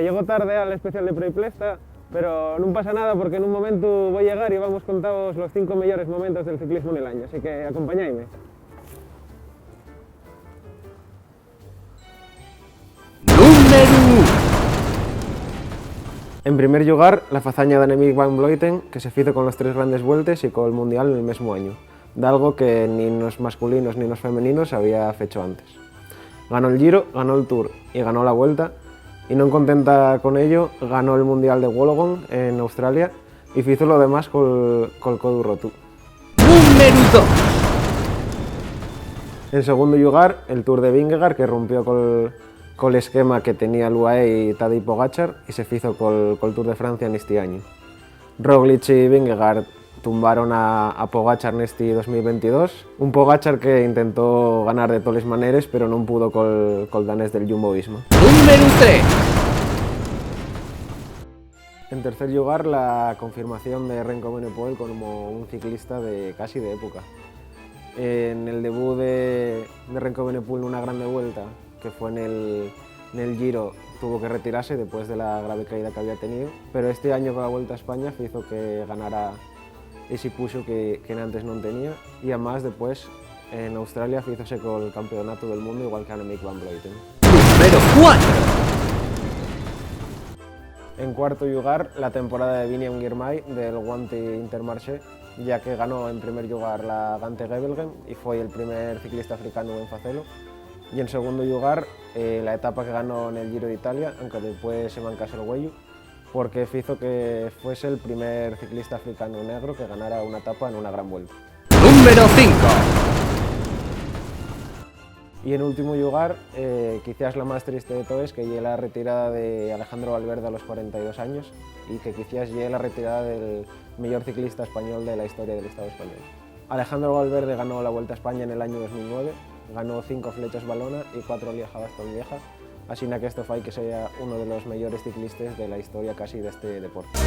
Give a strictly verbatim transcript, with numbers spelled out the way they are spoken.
Llego tarde al especial de Proiplesta, pero nun pasa nada porque nun momentu voi llegar y vamos contaos los cinco meyores momentos del ciclismo nel añu, así que acompañaime. Númberu ún. En primer llugar, la fazaña d'Annemiek van Vleuten, que se fizo con los tres grandes vueltes y col Mundial nel mesmu añu, d'algo que nin nos masculinos nin nos femeninos había fecho antes. Ganó'l Giro, ganó'l Tour y ganó la Vuelta, y non contenta con ello, ganó'l Mundial de Wollongong en Australia y fizo lo demás col, col codu rotu. Númberu dos. En segundu llugar, el Tour de Vingegaard, que rompió col, col esquema que tenía l'U A E y Tadej Pogacar y se fizo col, col Tour de Francia nesti añu. Roglic y Vingegaard tumbaron a, a Pogacar nesti dos mil veintidós, un Pogacar que intentó ganar de toles maneres, pero non pudo col, col danés del Jumbo-Visma. Númberu tres. En tercer llugar, la confirmación de Remco Evenepoel como un ciclista de casi de época. En el debut de, de Remco Evenepoel nuna grande vuelta, que fue nel, nel Giro, tuvo que retirase depués de la grave caída que había tenío, pero esti añu cola Vuelta a España fizo que ganara esi puxu que, que enantes non tenía, y amás depués en Australia fízose col campeonatu del mundu igual que Annemiek van Vleuten. Númberu cuatro. En cuartu llugar, la temporada de Biniam Girmay del Wanty-Intermarché, ya que ganó en primer llugar la Gante Wevelgem y foi el primer ciclista africanu en facelo. Y en segundu llugar, eh, la etapa que ganó nel Giro d'Italia, anque depués se mancase el güeyu, porque fizo que fuese el primer ciclista africanu negro que ganara una etapa en una gran vuelta. Númberu cinco. Y en últimu llugar, eh, quiciás la más triste de toes, que ye la retirada de Alejandro Valverde a los cuarenta y dos años, y que quiciás ye la retirada del meyor ciclista español de la historia del Estado español. Alejandro Valverde ganó la Vuelta a España en el año dos mil nueve, ganó cinco Flechas Valona y cuatro Lieja-Bastogne-Lieja, asina que esto fai que sea uno de los meyores ciclistes de la historia casi d'esti deporte.